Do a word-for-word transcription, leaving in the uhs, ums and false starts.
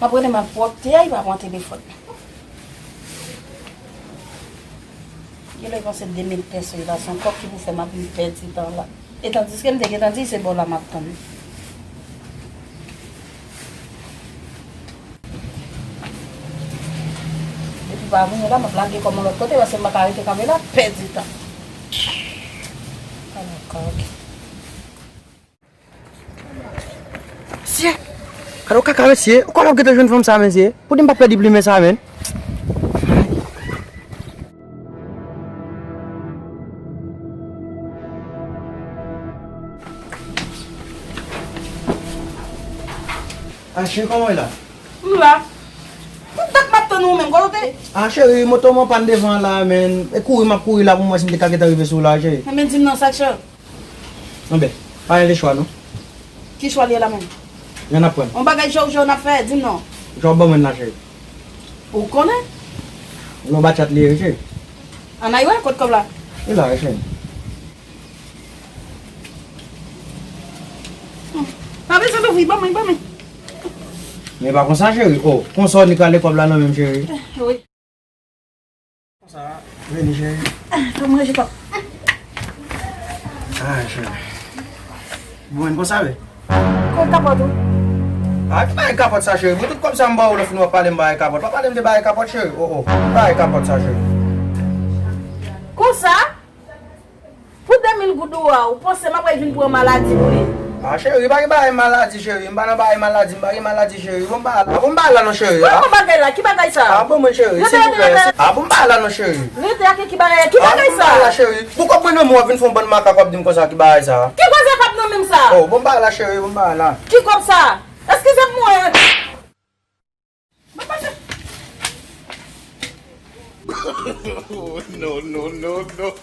Apre demen pwòpte a, li pa pran telefòn. Gen lè l panse de mil pèso, li pa se yon kòb ki pou fè m ap vin pèdi tan la. E tandiske m te gentan di se bò la m ap tann. Epi pa vini la, m ap lage kò m yon lòt kote, paske m pa ka rete kanpe la, pèdi tan. Alò, kòk. Mesye, gade yon kaka, mesye. Ou kwè m ap gentan jwenn fanm sa, mesye? Pou di m pa pèdi plimen sa, menn. Ah, cheri, kòman w ye la? M la. Tout dat m ap tann ou menm, kote w te? Ah, cheri, moto m an pàn devan la, menn. E kouri m ap kouri la pou m wè si m te ka gentan rive sou ou la, cheri. Enben, di m non, sa k cheri? Anben, pa gen lechwa non. Ki chwa li ye la menm? Y an ap pran. On bagay jòjò n ap fè, di m non. Jòb ban mwen la, cheri. Ou konnen? Non, ba chat li ye, cheri. Ann ay wè, kot kòb la? Li la, cheri. Hmm. Pa bezwen louvri, ban mwen, ban mwen. Men pa konsa, cheri. Oh, konsa w nik rale kòb la nan men m, cheri. Eh, wi. Konsa, vini, cheri. Ah, fè m ranje kòb. Ah, cheri. Bon, konsa, wi. Kot kapòt ou? Ah, ki bagay kapòt sa, cheri? Mwen tout kòb sa m ba ou lè w fin w ap pale m bagay kapòt. Pa pale m de bagay kapòt, cheri. Oh, oh. Bagay kapòt sa, cheri. Konsa? Pou de mil goud ou a, ou panse m ap pral vin pran maladi pou li? Ah, cheri, pa gen bagay maladi, cheri. M pa nan bagay maladi, m pa gen maladi, cheri. Bon, m pa la, bon, m pa la non, cheri. Kòman bagay la? Ki bagay sa? Ah, bon, mwen, cheri, silvouplè. Ah, bon, m pa la non, cheri. Rete ak ki bagay la? Ki bagay sa? Ah, bon, m pa la, cheri. Pou kòb mwen nan men w ap vin fè yon bann makak w ap di m konsa, ki bagay sa? Ki koze k ap nan men m sa? Oh, bon, m pa la, cheri, bon, m pa la. Ki kòb sa? Eskize m mwen. Mwen pase. No, no, no, no.